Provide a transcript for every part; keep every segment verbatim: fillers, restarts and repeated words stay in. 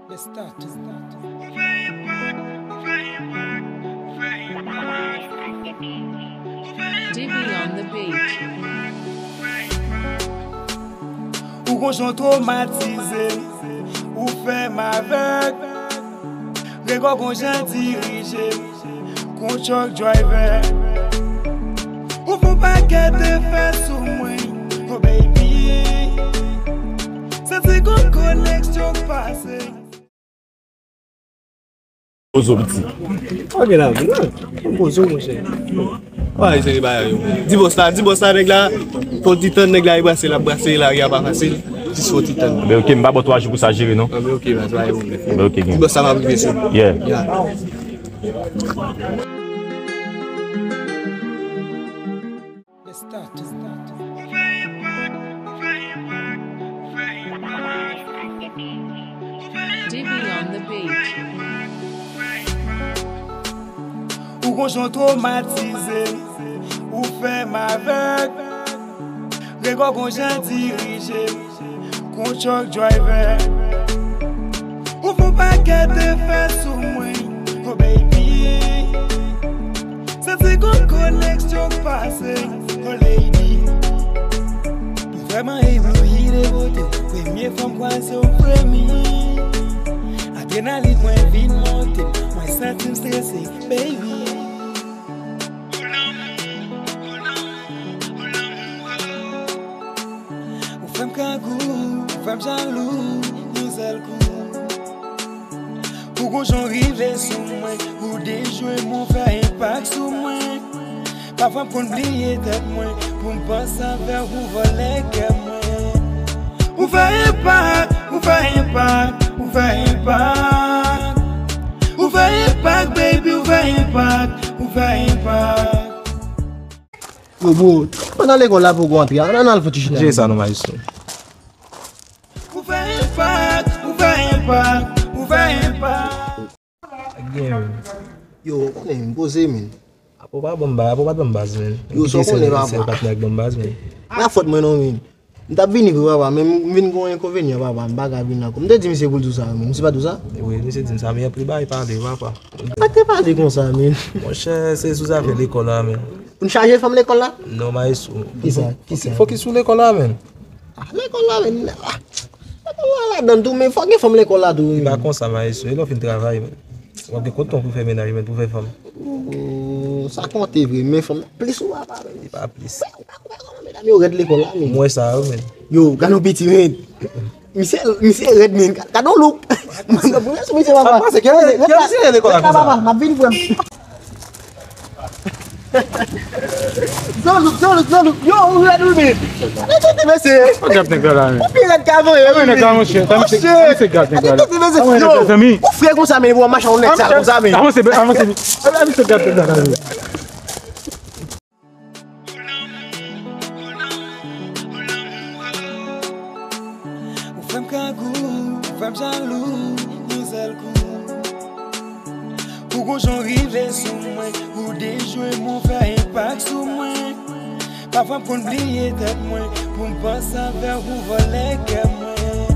Let's start. D B on the beat. Ou gon jan w twomatize m, ou fè m avèg. Rega w gon jan dirije m, kon truck driver. Ou fè yon pakèt efè sou mwen, oh baby. Santi gon koneksyon k pase. Pozo piti. Ok la, la. Pozo monchè. Wa eseye bagay yo. Di bòs la, di bòs la nèg la. Fò di tann nèg la, li brase, l ap brase, lari a pa fasil. Jis fò ti tann. Ben ok, m pa ba w twa jou pou sa jere non. Anben ok, baz, pa gen pwoblèm. Ben ok, gen. Di bòs la m ap rive sou. Yeah. Yeah. Let's start. D B on the beat. Ou gon jan w twomatize m, ou fè m avèg. Rega w gon jan dirije m, kon truck driver. Ou fè yon pakèt efè sou mwen, oh baby. Santi gon koneksyon k pase, oh lady. M vrèman eblouyi de bote w. Premye fwa m kwaze w, m fremi. Adrenalin mwen vin monte, mwen santi m strese, baby. Ou fè m grangou, ou fè m jalou, yon sèl kou. Ou gon jan w rive sou mwen, ou dejwe m, ou fè enpak sou mwen. Pafwa m konn bliye tèt mwen, pou m panse avè w, ou vòlè kè mwen. Ou fè enpak, ou fè enpak, ou fè enpak. Ou fè enpak, baby, ou fè enpak, ou fè enpak. Yo, bro, pandan lekòl la poko antre, ann al fè ti chita. Jere sa non, maestro. Ou fè enpak, ou fè enpak, ou fè enpak. Gen. Yo, ou konnen, m poze, men. Apo pa bon ba, apo pa bon baz, men. Yo, sa w konnen, papa. Se patnè ak bon baz, men. Pa fòt mwen non, men. M t ap vini vre, papa, men m vin gen yon enkonvenyan, papa, m pa ka vin ankò. M te di misye pou l di w sa, men. Misye pa di w sa? Wi, misye di m sa, men anpil bagay pale, papa. Sa k te pale konsa, men? Monchè, se sou zafè lekòl la, men. Pou n chaje fanm lekòl la? Non, maestro. Kisa? Kisa? Fokis sou lekòl la, men. Ah, lekòl la, men. Ah, lekòl la, ladan tou, men fòk gen fanm lekòl la tou. Li pa konsa, maestro. E lè w fin travay, men. W ap gen kòb pou fè mennaj, men, pou fè fanm. Oh, sa konte vre, men fanm nan plis ou papa, men. Li pa plis. Ou pa kwè kòman medam yo rèd lekòl la, men. M wè sa, wi, men. Yo, gade yon piti, men. Misye, misye rèd, men. Gade yon loup. Misye, papa. Pase, kèl, kèl misye lekòl la konsa? Papa, m ap vin, frè m. Jean-Luc, Jean-Luc, Jean-Luc. Yo, ou rèd, wi, men. Gade tete mesye. Ou gad nèg la, men. Ou pi rèd ka mwen, wi, men. Gad nèg la, monchè. Gad tete mesye. Yo, ou frè konsa, men, pou w mache ak yon nèg sa konsa, men. Avanse, avanse, avanse, gad nèg la, men. Ou fè m grangou, ou fè m jalou, yon sèl kou. Ou gon jan w rive sou mwen, ou dejwe m, ou fè enpak sou mwen. Pafwa m konn bliye tèt mwen, pou m panse avè w, ou vòlè kè mwen.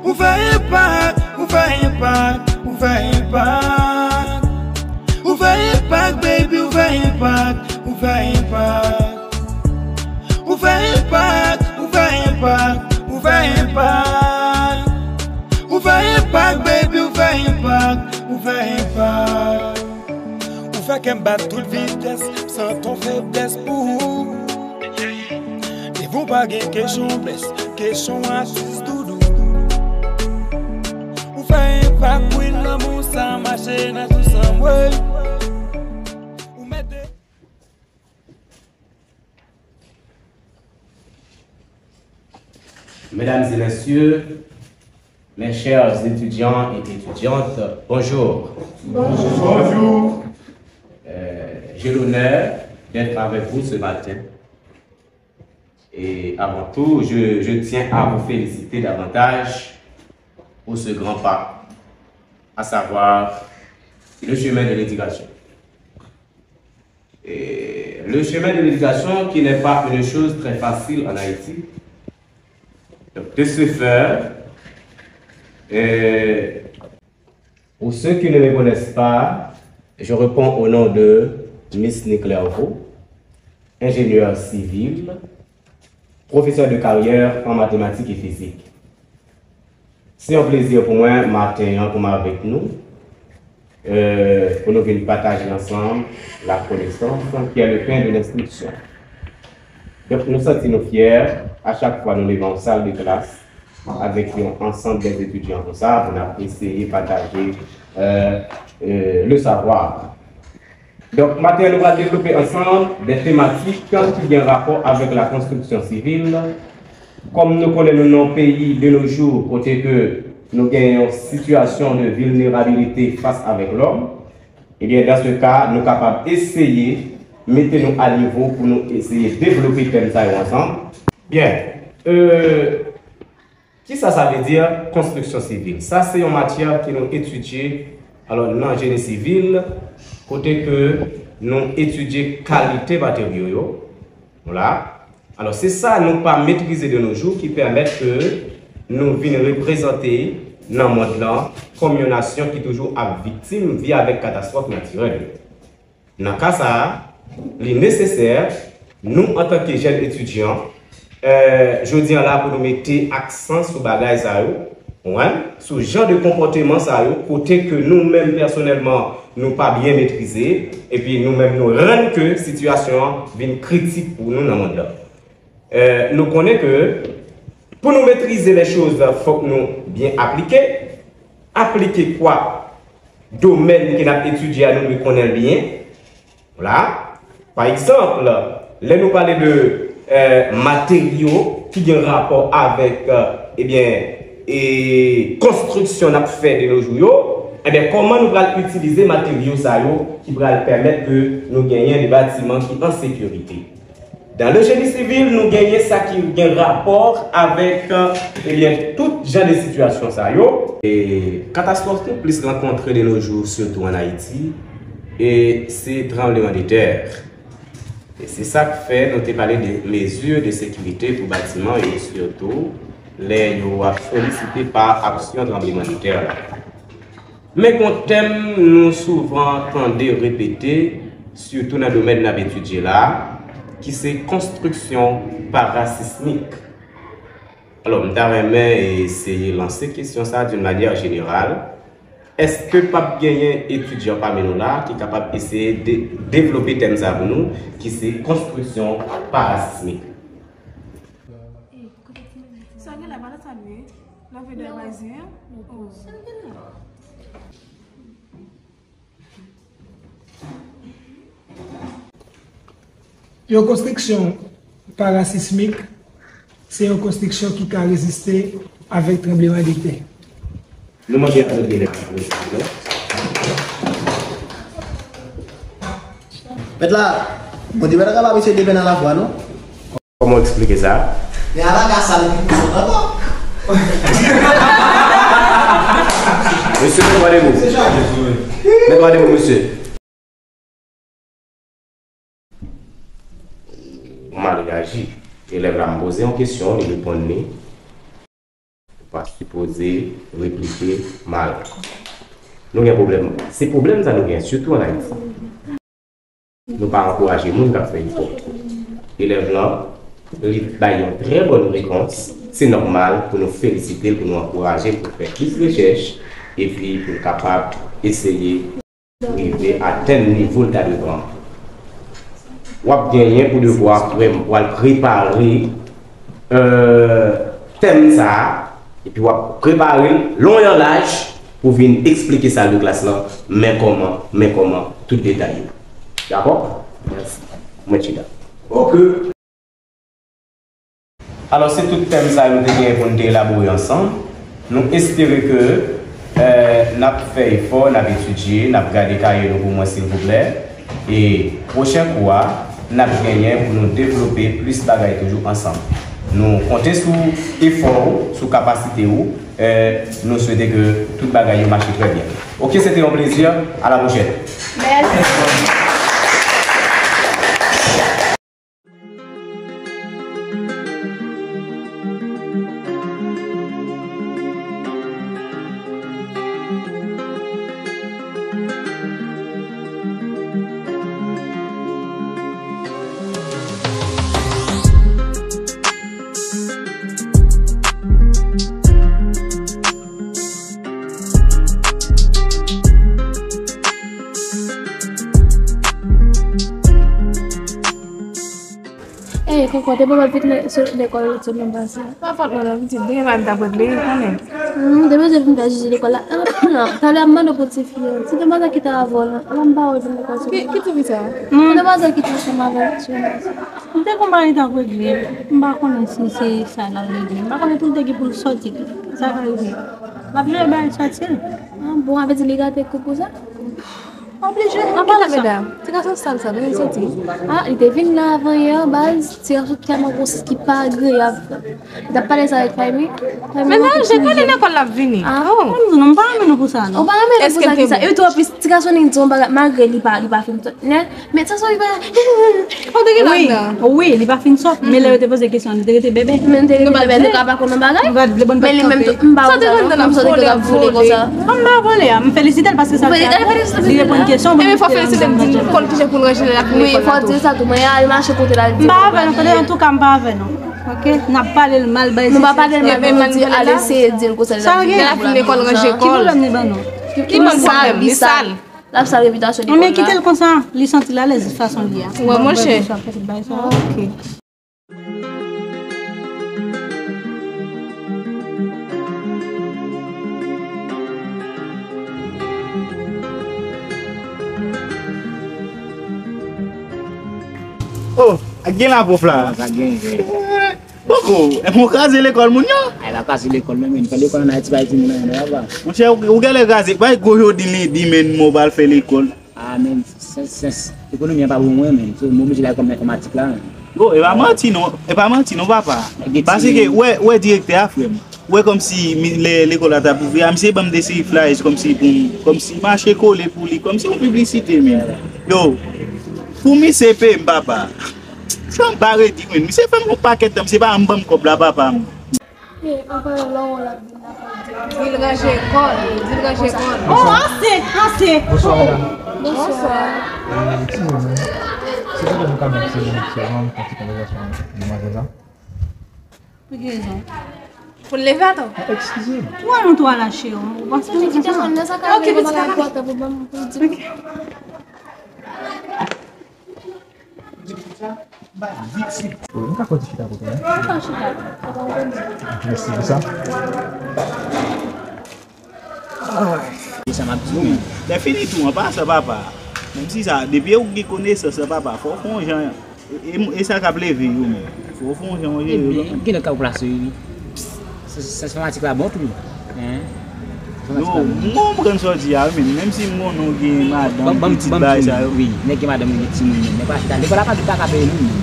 Ou fè enpak, ou fè enpak, ou fè enpak. Ou fè enpak, baby, ou fè enpak, ou fè enpak. Ou fè enpak, ou fè enpak, ou fè enpak. Ou fè enpak, baby, ou fè enpak, ou fè enpak. Ou fè kè m bat tout vitès, m santi yon feblès pou ou. Devan w pa gen kesyon blès, kesyon atis doudou. Ou fè enpak, wi, lanmou sa mache nan tout san mwen. Ou mete Mesdames et messieurs, mes chers étudiants et étudiantes, bonjour. Bonjour. Euh, j'ai l'honneur d'être avec vous ce matin. Et avant tout, je, je tiens à vous féliciter davantage pour ce grand pas, à savoir le chemin de l'éducation. Et le chemin de l'éducation qui n'est pas une chose très facile en Haïti. Donc, de ce fait, euh, Pour ceux qui ne me connaissent pas, je réponds au nom de Misny Clerveau, ingénieur civil, professeur de carrière en mathématiques et physique. Se yon plezi pou mwen maten an pou m avèk nou, euh, pou nou vin pataje ansanm la connaissance qui est le pain de l'instruction. Donk, nou santi nou fyè a chak fwa nou leve yon sal de klas avèk yon ansanm de etidyan konsa pou n ap eseye pataje, euh, euh, le savoir. Donk, maten an, nou pral devlope ansanm de tematik ki gen rapò avèk la konstriksyon sivil. Kòm nou konnen nou nan yon peyi de nos jours kote ke nou gen yon sitiyasyon de vilnerabilite fas avèk lòm, ebyen, dans ce cas, nou kapab eseye mete nou a nivo pou nou eseye devlope tèm sa yo ansanm. Byen, euh, kisa sa vle di, konstriksyon sivil? Sa se yon matyè ke nou etidye, alò, nan jeni sivil, kote ke nou etidye kalite materyo yo. Vwala. Alò, se sa nou pa metrize de nos jours ki pèmèt ke nou vin reprezante nan mond lan kòm yon nasyon ki toujou ap viktim, viv avèk katastwòf natirèl yo. Nan ka sa a, li nesesè, nou, antanke jèn etidyan, euh, jodi an la, pou nou mete aksan sou bagay sa yo, ou konprann, sou jan de konpòteman sa yo, kote ke nou menm, pèsonèlman, nou pa byen metrize, epi nou menm, nou rann ke sitiyasyon an vin kritik pou nou nan mond lan. Euh, nou konnen ke pou nou metrize lè choz, fòk nou byen aplike. Aplike kwa? Domèn ke n ap etidye a, nou dwe konnen l byen. Vwala. Pa egzanp, lè nou pale de, euh, materyo ki gen rapò avèk, euh, ebyen, e konstriksyon n ap fè de nos jours yo, ebyen, kòman nou pral itilize materyo sa yo ki pral pèmèt ke nou genyen de batiman ki an sekirite? Dans le génie civil, nou genyen sa ki gen rapò avèk, ebyen, tout jan de sitiyasyon sa yo. E katastwòf nou plis rankontre de nos jours, sitou an Ayiti, e se tranbleman de tè. E se sa k fè nou te pale de mezi de sekirite pou batiman yo, sitou lè yo ap solisite pa aksyon tranbleman de tè la. Men gon tèm nou souvan tande repete, sitou nan domèn n ap etidye la, ki se konstriksyon parasismik. Alò, m ta renmen eseye lanse kesyon sa d'une manière générale. Èske p ap genyen etidyan pami nou la ki kapab eseye de-, devlope tèm sa pou nou, ki se konstriksyon parasismik? Sa gen la, pa nan sa nou ye. Love de Brazil. Yon konstriksyon parasismik se yon konstriksyon ki ka reziste avèk tranbleman de tè. Nou mande a Rodney Lèpli pou eksplike nou. Mèt la, bon, di mèt la pa mesye demen nan lavwa, non? Kòman w eksplike sa? Men ala ka sal epi pou sot ankò. Mesye, mèt wa debout. Mèt wa debout, mesye. Ou mal reyaji. Elèv la, m poze yon kesyon, li reponn li. Ou pa sipoze replike mal. Nou gen pwoblèm. Se pwoblèm sa nou gen, sitou an Ayiti. Nou pa ankouraje moun k ap fè efò. Elèv lan, li bay yon trè bòn repons. Se nòmal pou nou felisite l, pou nou ankouraje l, pou l fè plis rechèch, epi pou l kapab eseye rive atenn nivo l ta dwe pran. W ap genyen pou devwa pou w al prepare, euh, tèm sa a, epi w ap prepare l lon an laj pou vin eksplike sal de klas lan, men kòman, men kòman, tout detay yo. Dakò? Mèsi. Mwen chita. Ok. Alò, se tout tèm sa yo nou te genyen pou n te elabore ansanm. Nou espere ke, eh, n ap fè efò, n ap etidye, n ap gade kaye nou pou mwen, silvouplè. E pwochen kou a, n ap genyen pou nou devlope plis bagay toujou ansanm. Nou konte sou efò ou, sou kapasite ou. Eh, nou swete ke tout bagay yo mache trè byen. Ok, se te yon plezi. A la pwochèn. Mèsi. Kòkòt, epi w ap vin le- sou lekòl sou non pase. Pa fòt mwen non, pitit, gen bagay m t ap regle, konnen. Hmm, depi w te vin fè jiji lekòl la. Talè a m mande w pou ti fi an. Ti demwazèl ki te avè w lan, an m pa wè l vin lekòl sou non. Ki ti fi sa? Ti demwazèl ki te ansanm avè l sou non pase. M te konn bagay m t ap regle. M pa konnen si se sa l ap regle. M pa konnen tou l te gen pou l sòti. Sa ka rive. L ap jere bagay sòti l. Ah bon, sa vle di li rate kou pou sa? Oblije. An palan medam, ti gason sal sa, nou santi. Ah, li te vin la avan yè, baz, ti gason tèlman gwo sens ki pa agreyab. Li t ap pale sa avèk Faymi. Men nan je konnen lekòl l ap vini. Ah. Oh. M di nou, m pa renmen nou pou sa, non. Ou pa renmen nou pou sa, ki sa? E tou, anplis, ti gason li di yon bagay, malgre li pa, li pa fin sòt nèt, men ti gason li pa. Ou te gen ladan. Wi, wi, li pa fin sòt, men lè yo te poze kesyon, li te rete bebe. Men li te rete bebe, li te ka pa konn yon bagay. Men li menm tou, m pa wè sa, non. Menm sa te gen vole konsa. An m pa vole a, m felisite l paske sa l fè. Li reponn kesyon, mwen. Ebyen, fò felisite l, di l kòl kijan pou l ranje l, l ap vin lekòl la tou. Wi, fò di l sa tou, mwen, al mache kote l al di l. M pa avè nou, tande, antouka, m pa avè nou. Ok? N ap pale l mal, bay. Nou pa pale l mal, men nou di al eseye di l konsa l ap vin lekòl la. L ap vin lekòl, ranje kò l. Ki pwoblèm li ban nou? Ki ban pwoblèm? Li sal. L ap sal repitasyon lekòl la. Men kite l konsa, li santi l alèz fason l ye a. Wè, monchè. Ok. Oh, gen la pwof la. Sa gen, gen. Poko, e pou kraze lekòl moun yo? Ay, pa kraze lekòl, men, men, fè lekòl ann Ayiti, pa di moun anyen, non, papa. Monchè, ou, ou genlè kraze, bay gwo jodi lendi, men, mwen pral fè lekòl. Ah, men, syans, syans ekonomi an pa bon mwen, men. So, mwen oblije bay kòm nan enfòmatik la, men. Yo, e pa manti non, e pa manti non, papa. Paske, wè, wè direktè a, frè m. Wè kòmsi mi- lè lekòl la t ap ouvri a, misye ban m de seri flyers kòmsi pou m, kòmsi mache kole pou li, kòmsi yon piblisite menm. Yo, pou misye peye m, papa. Sa m pa redi, men. Misye fè m yon pakèt tan, misye pa janm ban m kòb la, papa m. Di l ranje kò l, di l ranje kò l. Oh, ase, ase. Bonswa, madam. Bonswa. Eh, eskize m, si w vle, nou ka menm se yon ti jan yon ti konvèsasyon avèk demwazèl la. Pou ki rezon? Pou l leve atò? Ah, eskize m. Ou wè nou twò lache, ou panse nou kite fanm nan sa ka rive, bagay enpòtan pou ban m, pou l di m. Ok. Wi, nou ka fè ti chita kote a. Nou ka chita. Mèsi pou sa. Ay. E sa m ap di w, men. Lè fini tou, an pasan, papa. Menm si sa, depi ou gen konesans lan, papa, fò w fè yon jan. E, e, e sa k ap leve yo, men. Fò w fè yon jan, w jere yo. Ebyen, gen lòt ka pou plase yo, wi. Syans enfòmatik la bon tou. Hein? Yo, m konprann sa w di a, wi, men menm si m konnen w gen madanm, pitit, bagay sa yo. Wi, nèg gen madanm, li gen timoun, men pa chita. Lekòl la pa, pa ka peye nou, men.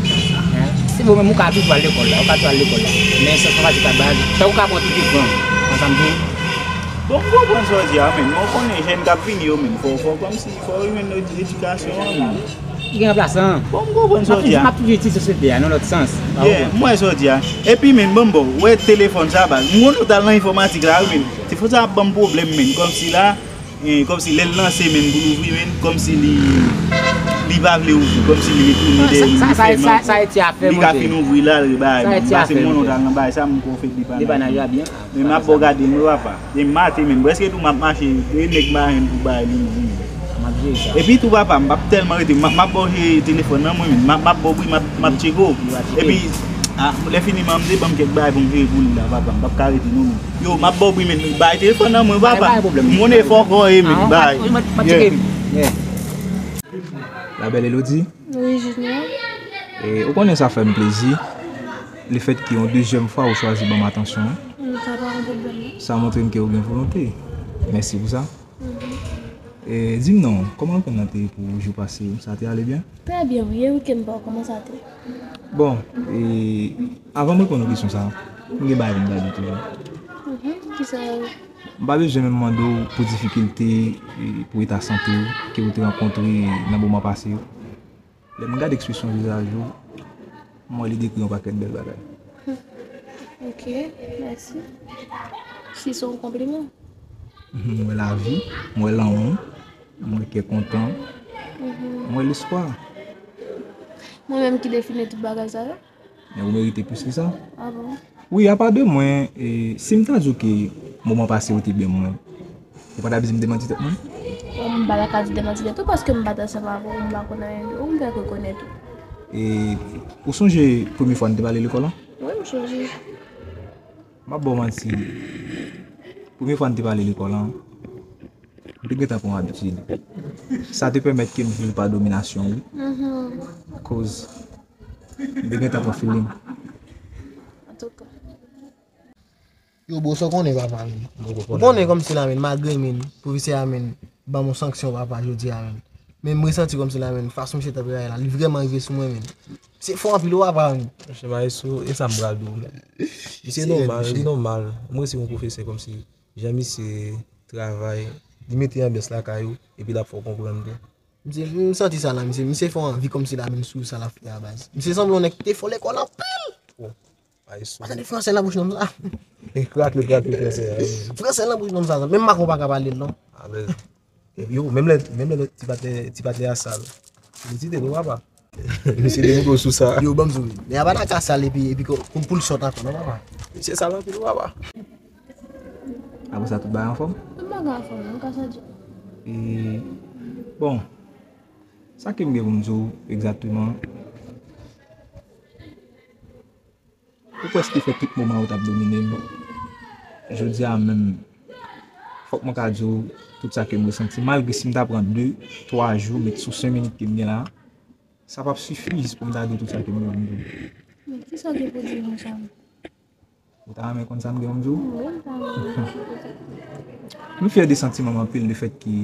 Hein? Se bon, menm ou ka toujou al lekòl la, ou ka toujou al lekòl la. Men syans enfòmatik la baz, tank ou ka pran tout ekran, ansanm tou. Bon, m konprann sa w di a, men, men w konnen jèn k ap vini yo, men, fò, fò kòmsi, fò yo jwenn ed- edikasyon an, men. Ki gen ranplasan. Bon, m konprann sa w di a. M ap toujou itil sosyete a nan lòt sans. Yeah, m wè sa w di a. Epi, men, bon, bon, wè telefòn sa, baz. M konn ou t al nan enfòmatik la, wi, men. Telefòn sa ap ban m pwoblèm, men. Kòmsi la, eh, kòmsi lè l lanse, men, pou l ouvri, men, kòmsi li, li pa vle ouvri, kòmsi li retounen dèyè l, li fèmen ankò. Li ka fin ouvri la, li bay, men. Pase m konn ou t al nan bay sa, m konn fè depanaj. Depanaj la byen. Men m ap bò gade m wi papa. E m mate menm. Prèske tou m ap mache. E nèg m pa jwenn pou bay li non. M ap jere sa. Epi tou papa, m p ap tèlman rete. M ap, m ap bò jere telefòn nan mwen menm. M ap, m ap bò bri, m ap, m ap tcheke w. Epi, a, lè fini m an m te ban m kèk bagay pou m jere pou li la papa. M p ap ka rete non menm. Yo, m ap bò bri menm. Bay telefòn nan mwen papa. M konnen fò kò e menm. Bay. La belle Elodie. Wi, Junior. E, ou konnen sa fè m plezi, lefètke yon dezyèm fwa ou chwazi ban m atansyon an. Mm, sa pa yon pwoblèm, non. Sa montre m ke ou gen volonte. Mèsi pou sa. Mhm. E, di m non, kòman wikenn nan te ye pou ou jou pase yo? Sa te ale byen? Trè byen, wi. E wikenn pa w, kòman sa te? Bon, e, avan m reponn ou kesyon sa, m gen bagay pou m ta di w toujou. Mhm. Kisa yo? M pa bezwen menm mande w pou difikilte, e, pou eta sante w ke ou te rankontre nan moman pase yo. Lè m gade ekspresyon vizaj ou, m wè li dekri yon pakèt bèl bagay. Ok, mèsi. Si se yon konpliman. M wè lavi, m wè lanmou, m wè kè kontan, mhm, m wè lespwa. Mwen menm ki define tout bagay sa yo? Men ou merite plis ke sa. Ah bon? Wi, apa de mwen, e, si m ta di w ke moman pase yo te byen pou mwen, ou pa ta di m demanti tèt mwen? Bon, m pa ta ka di demanti tèt ou, paske m pa t ansanm avè w, m pa konn anyen de ou, m fèk rekonèt ou. E ou sonje premye fwa n te pale lekòl lan? Wi, m sonje. M ap ba w manti. Premye fwa n te pale lekòl lan, m te gentan pran abitid. Sa te pèmèt ke m viv pa dominasyon, wi. Koz m te gentan pran feeling. Antouka. Yo, bro, sa w konnen, papa, men. Ou konnen kòmsi la, men, malgre, men, pwofesè a, men, ban m yon sanksyon, papa, jodi a, men. Men m resanti kòmsi la, men, fason misye t ap reyaji la, li vrèman rive sou mwen, men. Se fò anpil, wi, papa, men. Monchè Maestro, e sa m pral di w, men. Li se nòmal, li nòmal. M resi yon pwofesè kòmsi jan misye travay, li mete anbyans lakay ou, epi l ap fè w konprann tou. Misye, m santi sa la, misye, misye fè w anvi kòmsi la, men sou sa l ap fè a baz. Misye sanble yon nèg ki te fò lekòl anpil. Ay sou. Pa tande fransè nan bouch nonm sa. E krache, krache fransè a, wi. Fransè nan bouch nonm sa, menm Macron pa ka pale l non. Alèz. Yo, menm lè, menm lè ti patnè, ti patnè a sal. Felisite nou, papa. Misye demontre w sou sa. Yo, ban m di w, nèg a pa nan ka sal epi, epi pou l sòt ankò, non, papa. Misye sal anpil, papa. Apre sa, tout bagay anfòm? Tout bagay anfòm, mwen ka santi. E, bon, sa ke m gen pou m di w egzakteman, ou prèske fè tout moman yo t ap domine m. Jodi a menm, fòk mwen ka di w tout sa ke m resanti. Malgre si m ta pran de, twa jou, met sou senk minit ke m gen la, sa p ap sifi jis pou m ta di w tout sa ke m gen pou m di w. Men kisa w gen pou di m konsa? Ou ta renmen konn sa m gen pou m di w? Wi, m ta renmen konn sa. M fyè de santiman m anpil, lefètke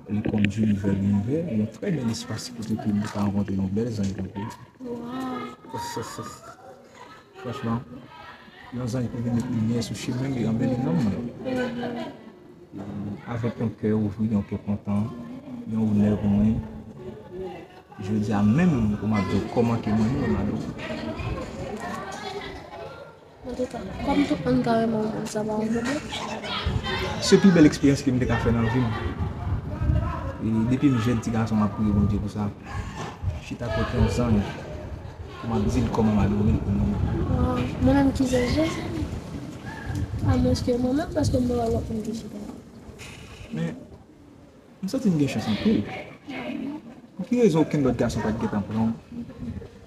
lekòl di Univè Linivè, yon trè bèl espas kote ke m te ka rankontre yon bèl zanj tankou w. Franchman, yon zanj ki vin met limyè sou chemen m e anbeli nanm mwen. E avèk yon kè ouvri, yon kè kontan, yon onè pou mwen. Jodi a menm, pou m ap di w kòman ke mwen ye, m ap di w. Antouka, kòm tout moun ka renmen yon moun, sa pa yon pwoblèm. Se pi bèl eksperyans ke m te ka fè nan vi m. E depi m jèn ti gason, m ap priye Bondye pou sa. Chita kot yon zanj, pou m ap di l kòman m adore l pou mwen menm. Waw, mwen menm ki zanj la? Amwens ke mwen menm, paske m pa wè lòt moun ki chita. Men, m santi m gen chans anpil. Pou ki rezon okenn lòt gason pa t gentan pran w,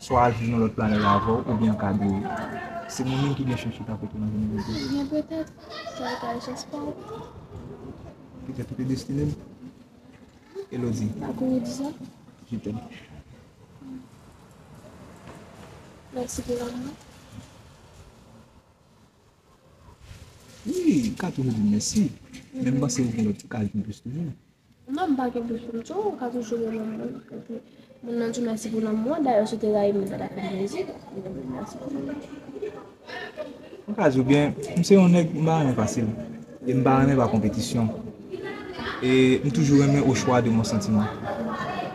swa al viv nan lòt planèt avè w, oubyen ankadre w? Se mwen menm ki gen chans chita kote w nan jounen jodi a. Ebyen, petèt, sa ka chans pa w. Petèt ou te destine m. Elodie. Akoz ou di sa? Je t'aime. Mèsi pou lanmou. Wi, m ka toujou di mèsi. Men m panse ou gen lòt ki ka jwenn plis toujou. Non, m pa gen plis pou m di w, ou ka toujou renmen moun. Epi, moun nan di w mèsi pou lanmou an, dayè, si w te rayi m, li pa ta fè m plezi. Mèsi pou lanmou an. Mwen ka di w byen, m se yon nèg, m pa renmen fasil. E m pa renmen pa konpetisyon. E m toujou renmen au choix de mon sentiment.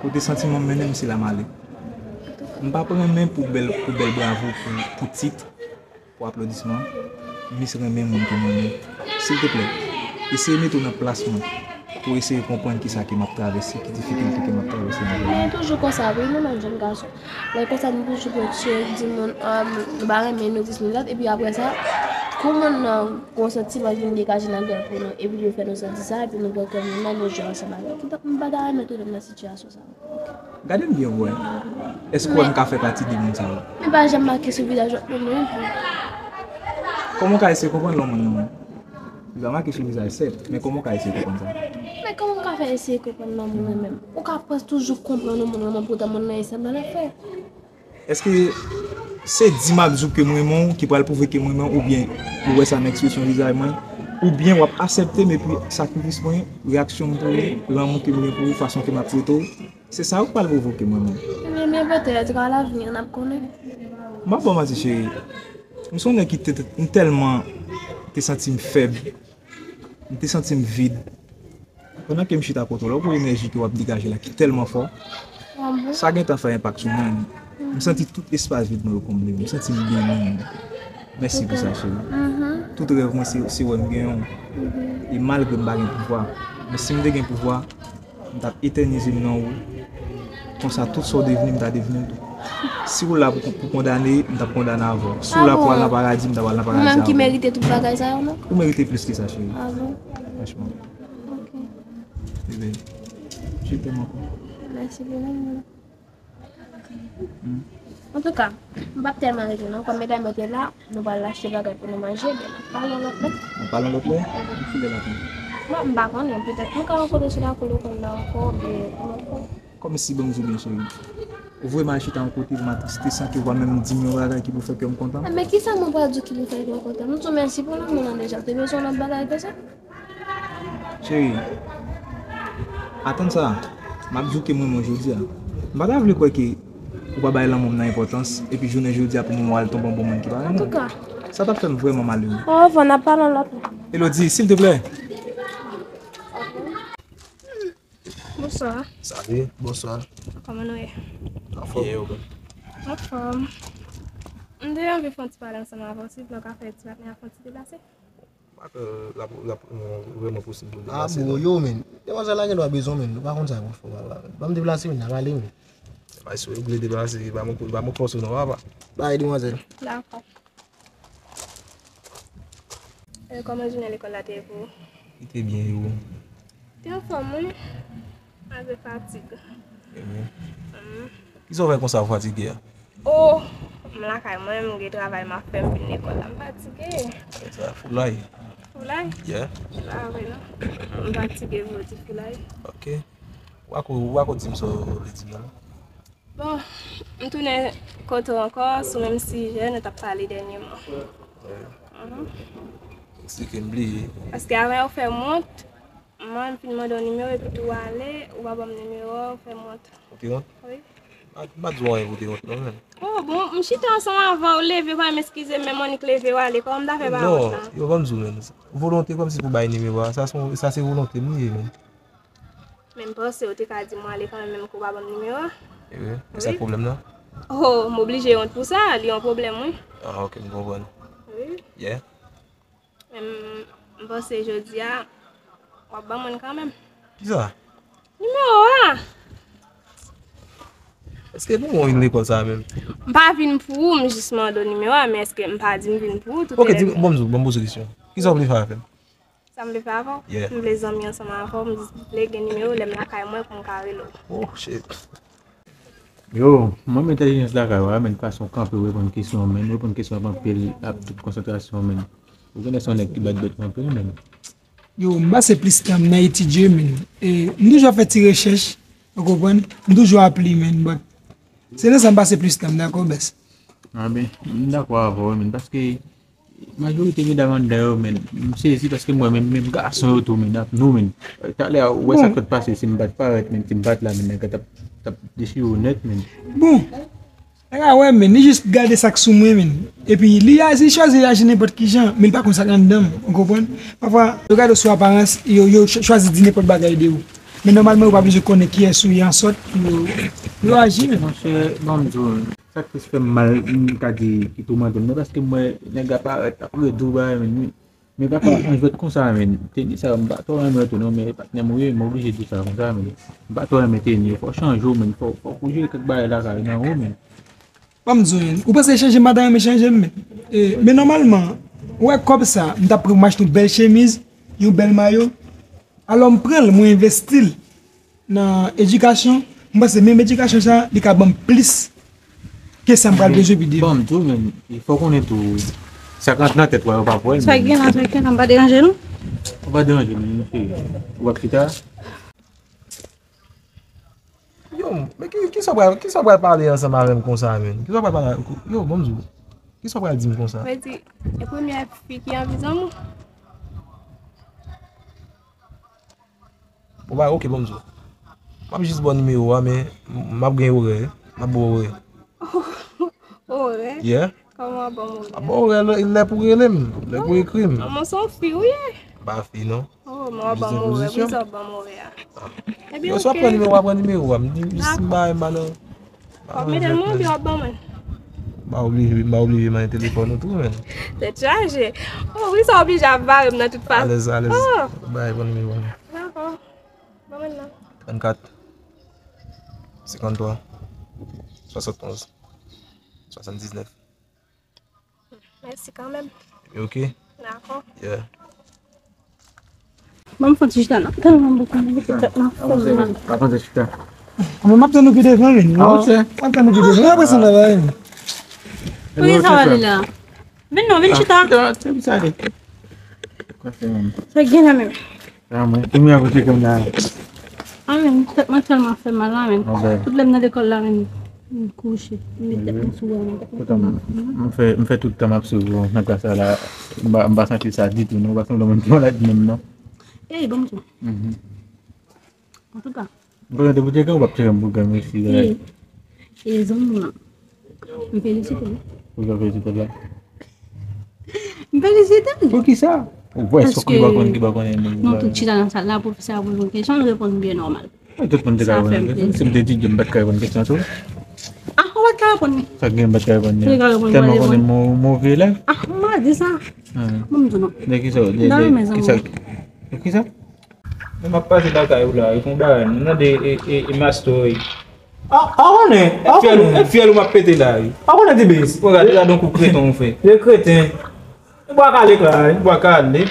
Kote santiman m mennen m, se la m ale. M p ap renmen pou bèl, pou bèl bravo, pou, pou tit, pou aplodisman. M jis renmen moun ke m renmen. Silteplè, eseye mete w nan plas mwen. Pou eseye konprann kisa ke m ap travèse, ki difikilte ke m ap travèse nan vi m. Men toujou konsa wi, nou menm jèn gason. Lè konsa nou toujou pran tchèk, di moun, um, nou pa renmen nou, dis nou dat, epi apre sa, kou moun nan gon santiman ki vin degaje nan kè pou nou, epi yo fè nou santi sa, epi nou pran kè moun nan, nou jwe ansanm avè l. Kidonk, m pa ta renmen tounen nan sitiyasyon sa. Gade m byen wè. Èske w wè m ka fè pati de moun sa yo? Men pa janm make sou vizaj lòt moun non. Kòman w ka eseye konprann lè yon moun renmen w? Li pa make sou vizaj sèt, men kòman w ka eseye konprann sa? Men kòman m ka fè eseye konprann lè yon moun renmen m? Ou ka prèske toujou konprann yon moun renmen w poutan moun nan e sèt nan lafè. Èske se di m ap di w ke m renmen w ki pral pwouve ke m renmen w, oubyen ou wè sa nan ekspresyon vizaj mwen, oubyen w ap aksepte m epi sakrifis mwen, reyaksyon m pou ou, lanmou ke m gen pou ou, fason ke m ap trete w, se sa yo k pral pwouve w ke m renmen w. Ebyen, men petèt, a lavni, n ap konnen. M p ap ba w manti, cheri. M se yon nèg ki te, m tèlman te santi m fèb. M te santi m vid. Pandan ke m chita kote w la, ou wè enèji ke w ap degaje la ki tèlman fò. Sa gentan fè enpak sou mwen. M santi tout espas vid mwen yo konble. M santi m byen menm. Mèsi pou sa, cheri. Tout rèv mwen, se, se wè m genyen w. E malgre m pa gen pouvwa, men si m te gen pouvwa, m t ap etènize m nan ou. Konsa, tout sa w devni, m ta devni l tou. Si w la pou, pou kondane, m t ap kondane avè w. Si w la pou al nan paradi, m t ap al nan paradi avè w. Ou menm ki merite tout bagay sa yo, non? Ou merite plis ke sa, cheri. Ah bon? Franchman. Ok. Bebe, je t'aime encore. Mèsi pou lanmou. Antouka, m p ap tèlman rete non. Kòm medam yo te la, nou pral achte bagay pou nou manje, ebyen n ap pale yon lòt lè. N ap pale yon lòt lè? Ki lè n ap pale? Bon, m pa konnen, petèt nou ka rankontre sou lakou lekòl la ankò, oubyen yon lòt fwa. Kòmsi, ban m di w byen, cheri. Ou voye m al chita yon kote pou m atriste san ke w pa menm di m yon bagay ki pou fè kè m kontan? Men kisa mwen pral di w ki pou fè kè w kontan? M di w mèsi pou lanmou lan deja. Ou te bezwen yon lòt bagay ke sa? Cheri, atann sa, m ap di w ke m renmen w jodi a. M pa ta vle kwè ke ou pa bay lanmou m nan enpòtans, epi jounen jodi a pou mwen w al tonbe yon bon moun ki pa renmen w. Antouka. Sa t ap fè m vrèman malere. Orevwa, n ap pale yon lòt lè. Elodie, silteplè. Bonswa. Salut, bonswa. Kòman nou ye? Anfòm. Anfòm. M te anvi fè yon ti pale ansanm avè w, silvouplè, w ka fè ti maten a fè yon ti deplase? M pa kwè l ap, l ap, euh, vrèman posib pou l deplase non. Ah, bro, yo, men. Demwazèl la gen dwa bezwen w, men. Nou pa konn sa pou fè, papa. Ban m deplase, men, n a pale, men. Bay sou, ou vle deplase, ba mwen, ba mwen fòs ou non, papa. Bay, demwazèl. Dakò. E, kòman jounen lekòl la te ye pou ou? Li te byen, e ou? Te anfòm, wi. Malgre fatig. Ebyen. Mm. Kisa w fè konsa ou fatige a? Oh, m lakay mwen, m gen travay m ap fè, m vin lekòl la, m fatige. Sa foulay. Foulay? Yeah. Se pa vre, non. M fatige, vre, ti foulay. Ok. Ou pa ko, ou pa ko di m sa w vle di m nan, non? Bon, m tounen kote w ankò, sou menm sijè nou t ap pale dènyèman. Yeah. Mhm. Eksplike m, bliye. Paske avan yo fè m wont, mwen m fin mande w nimewo epi tou w ale, ou pa ban m nimewo a, ou fè m wont. Ou te wont? Wi. M pa, m pa di w anyen pou w te wont non, menm. Oh, bon, m chita ansanm avè w, leve, pa menm eskize m, menm annik leve w ale, kòman m ta fè pa wont la? Non, yo ban m di w, menm. Volonte kòmsi pou bay nimewo a, sa se, sa se volonte m li ye, menm. Men m panse ou te ka di m w ale kanmenm, menm ke w pa ban m nimewo a. Ehe, e sa k pwoblèm nan? Oh, m oblije wont pou sa, li yon pwoblèm, wi. Ah, ok, m konprann. Wi. Yeah. Men m, m panse jodi a, w ap ban mwen l kanmenm. Kisa? Nimewo a! Èske nou wè w vin lekòl sa a menm? M pa vin pou ou, m jis mande w nimewo a, men èske m pa di m vin pou ou, tout... Ok, di, bon, m di w, bon, m poze kesyon. Kisa w vle fè avè m? Sa m vle fè avè w? Yeah. M vle zanmi ansanm avè w, m jis vle gen nimewo w lè m lakay mwen pou m ka rele w. Oh, shit. Yo, mwen menm entèlijans lakay w a, men fason w kanpe w reponn kesyon, men reponn kesyon ap anpil, ap tout konsantrasyon, men. Ou konnen se yon nèg ki bat bèt anpil, men. Yo, m pase plis tan m nan etidye, men. E, m toujou ap fè ti rechèch, ou konprann? M toujou ap li, men, but se nan sa m pase plis tan m, dakò, bès? Anben, m dakò avè w, men, paske majorite medam anndan yo, men, m sezi paske m wè menm, menm gason yo tou, men, ap nou, men. Talè a, ou wè sa k sot pase, si m pa t parèt, men, si m pa t la, men, nèg la t ap, t ap dechire w nèt, men. Bon, nèg la wè, men, li jis gade sa k sou mwen, men. Epi, li a, li chwazi aji nenpòt ki jan, men li pa konn sa k anndan m, ou konprann? Pafwa, yo gade w sou aparans, yo, yo ch-, chwazi di nenpòt bagay de ou. Men nòmalman, yo pa bezwen konnen kiyès ou ye ansòt pou yo, yo aji, men. Monchè, ban m di w, sa k plis fè m mal, m ka di, ki toumante m nan, paske m wè nèg la parèt, ap redi w bagay, men, men papa, an jwèt konsa, men, teni sa yo, m pa twò renmen yo tou, non, men patnè m ou ye, m oblije di w sa konsa, men, m pa twò renmen teni yo, fò w chanje w, men, fò, fò w jere kèk bagay lakay nan ou, men. Ban m di w, ou panse chanje m pa ta renmen chanje m, men, e, men nòmalman, ou wè kòb sa, m t ap pran pou m achte yon bèl chemiz, yon bèl mayo, alò m pran l, mwen envesti l nan edikasyon, m panse menm edikasyon sa, li ka ban m plis ke sa m pral bezwen pi devan. Bon, m tou, men, fò w konnen tou, sa k rantre nan tèt ou a, yo pa pou wè l, men. Sa k gen la, sa k gen la, m pa deranje nou? Ou pa deranje m, non, cheri. Ou ap chita? Yo, men ki, kisa w pral, kisa w pral pale ansanm avè m konsa, men? Kisa w pral pale, yo, bon, m di w. Kisa w pral di m konsa? Vle di, e premyè fi ki anvi zanmi w? Bon, ba, ok, bon, m di w. M ap jis ba w nimewo a, men m ap gen orè. M ap ba w orè. Orè? Yeah. Kòman w ap ban m orè? M ap ba w orè lè, lè pou w rele m, lè pou w ekri m. Bon, men se yon fi ou ye? M pa fi, non. Oh, men w ap ban m orè. Poukisa w ap ban m orè a? Ebyen, ok. Yo, si w ap pran nimewo, w ap pran nimewo a. M di, jis m pa, m pa nan. W ap mete l mwen oubyen w ap ban mwen? M pa oblije, m pa oblije manyen telefòn ou tou, men. Tèt chaje. Oh, wi, sa oblije ap bare m nan tout fason. Alèz, alèz. Oh. Bay, pran nimewo a. Dakò. Ban mwen nan. Trannkat, senkanntwa, swasannonz, swasanndiznèf. Mèsi kanmenm. Ok. Dakò. Yeah. Ban m fè yon ti chita non. Tèlman m bouke, m bouke tèt nan fou, man. Avanse, avanse chita. Mwen, m ap tann ou pi devan, men. Ah, ok. M ap tann ou pi devan. Mwen ap tann ou pi devan. Pou ki sa w ale la? Vin non, vin chita. Chita, chita, chita. Sa gen la menm. Ah, mwen, ki mwen akote kòm la. Ah, men, tèt mwen tèlman fè mal la, men. Tout lè m nan lekòl la, men, m kouche. M met tèt mwen sou wè mwen. Kouta, m, m fè, m fè tout tan m ap swiv ou nan klas la, m pa, m pa santi sa ditou, non. Ou pa sanble moun ki malad menm, non. Ey, bon, m di w. Antouka. Bon, depi w te gen, w p ap tire m pou granmesi, e, e zanmi w lan. M felisite l. Ou jan felisite l la? M felisite l. Poukisa? Ou wè, se ki ba konn, ki ba konnen. Nou tout chita nan sal la, pwofesè a poze yon kesyon, l reponn byen nòmal. Tout moun te ka reponn kesyon. Si m te etidye, m pa t ka reponn kesyon tou. Ah, ou pa t ka reponn li? Sa gen, m pa t ka reponn li? Ou te ka reponn, tèlman konnen mo-, move la. Ah, m pa di sa. Bon, m di w non. De kisa, de, de kisa? Kisa? Men m ap pase lakay ou la, e konn bagay, m tande e, e, e Master, wi. A, a konnen, a konnen. Fyèl ou m ap pete la, wi. A konnen, Tibis. Mwen gade, gade yon kou kreten ou fè. Le kreten. E bwa kale k la, wi, bwa kale.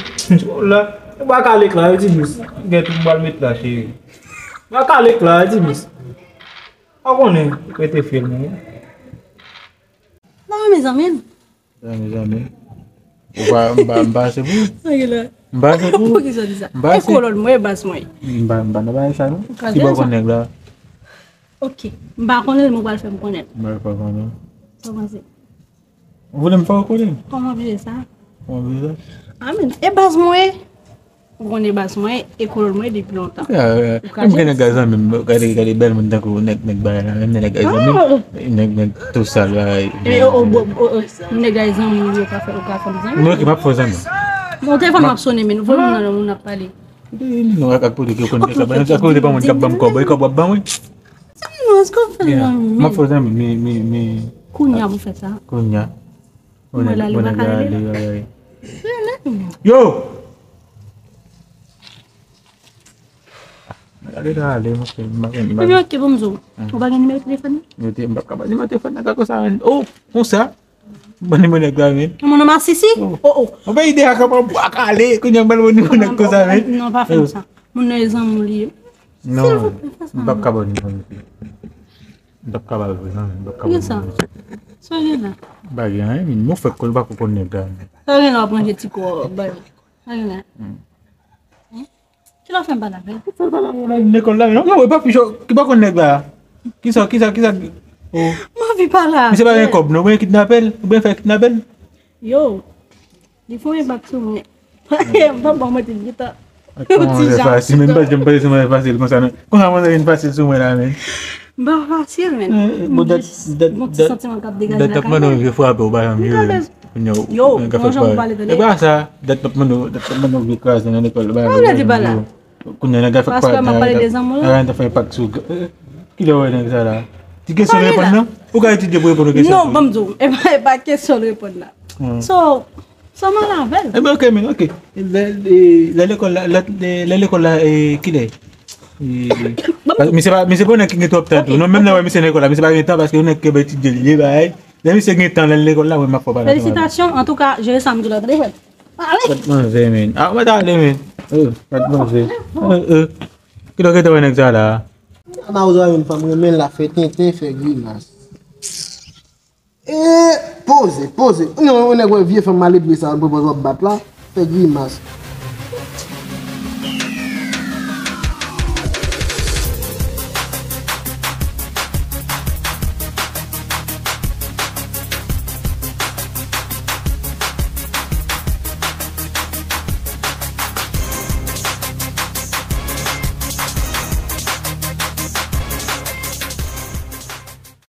La, e bwa kale k la, wi, Tibis. Gen tou m pral met la, cheri. Bwa kale k la, wi, Tibis. A konnen, rete fyèl mwen. Non, mezanmi. Sa, mezanmi. Ou pa, m pa, m pa ase pou ou. Sa gen la. M pa ase pou ou. Poukisa w di sa? M pa ase. E kolòn mwen, e bas mwen. M pa, m pa nan bagay sa, non. Ki bò w konn nèg la? Ok. M pa konnen l, men w pral fè m konnen l. M pa fè konnen. Sa w panse? Ou vle m fè w konnen l? Kòman w vle sa? Kòman w vle sa? Amen. E bas mwen. Ou konnen bas mwen, e kolòn mwen depi lontan. Ya, ya. M gen nèg zanmi m, gade, gade bèl moun tankou nèg, nèg bagay la, menm nèg zanmi m, nèg, nèg tou sal bagay. E, o, o, o, o, nèg zanmi m, yo ka fè, yo ka fè m zanmi. Mwen ki m ap fè zanmi. Bon, telefòn m ap sonnen, men voye moun nan, moun ap pale. Non, ak, ak kote ki yo konn fè sa, ak kote pa moun k ap ban m kòb, e kòb w ap ban mwen. Zanmi, non, èske w fè zanmi? M ap fè zanmi, mi, mi, mi. Kounye a pou fè sa. Kounye a. Mwen la, li pa ka rele. Yo! Gade la ale, monchè, m pa konn, m pa konn. Epi, ok, bon, m di w, ou pa gen nimewo telefòn li? Yo te, m p ap ka ba nimewo telefòn nan, gade konsa, men. Oh, konsa? Ban nimewo nèg la, men. Moun nan masisi? Oh, oh. Mwen pa ide a kapab bwa kale, kounye a m ba l nimewo nèg konsa, men. Non, pa fè m sa. Moun nan e zanmi w li ye. Non, m p ap ka ba w nimewo nèg la. M t ap ka ba l vre, non, men m t ap ka ba l vre. Poukisa? Sa w gen la? M pa gen anyen, men nou fèk konn, pa konn nèg la, men. Sa w gen la, w ap ranje ti kò, bay. Sa w gen la? Hein? Kilè w fè m pale avè l? Fè l pale avè l lekòl la, non, non, e pa fi cho, ki pa konn nèg la. Kisa, kisa, kisa, oh. M anvi pale avè l. Misye pa gen kòb, non, oubyen kidnape l, oubyen fè kidnape l. Yo, li fè yon enpak sou mwen. M pa bon, mwen te gentan. Kòman w fè fasil, men m pa janm panse sou mwen fasil konsa, non. Konsa mwen vin fasil sou mwen la, men. M pa fasil, men. Bon, dat, dat, bon, ti dat, santiman k ap degaje dat ap lakay mande mwen. Vye frape, ou pa janm jere. Yo, bon jan ou pale tande. E pa sa, dat ap mande, dat ap mande vye kraze nan lekòl, ba. Mwen vle di pa la. Kounye a nèg la fè. Paske m ap pale de zanmi w la. Nèg la fè enpak sou, eh, kilè w wè nèg sa la? Ti kesyon reponn nan? Ou ka etidye pou reponn kesyon. Non, ban m di w, e pa, e pa kesyon reponn nan. So, sa m al avè l. Ebyen, ok, men, ok. Lè, lè, lè lekòl la, lè, lè, lè lekòl la, e, kilè? E, misye pa, misye pa yon nèg ki gen twòp tan tou. Non, menm lè wè misye nan lekòl la, misye pa gen tan paske yon nèg ki etidye li, li bagay. Lè misye gen tan, lè lekòl la, mwen m ap fè bagay. Felisitasyon, antouka, jere sa m di w la, tande frè. Ale. Bat manzè, men. Ah, mwen ta ale, men. Eh, bat manzè. Eh, eh. Kilè w gentan wè nèg sa la? Mawozo a yon fanm renmen l, l ap fè tenten, fè grimas. E poze, poze. Non, yon nèg wè vye fanm maletre sa, l pran pòz w ap bat la, fè grimas.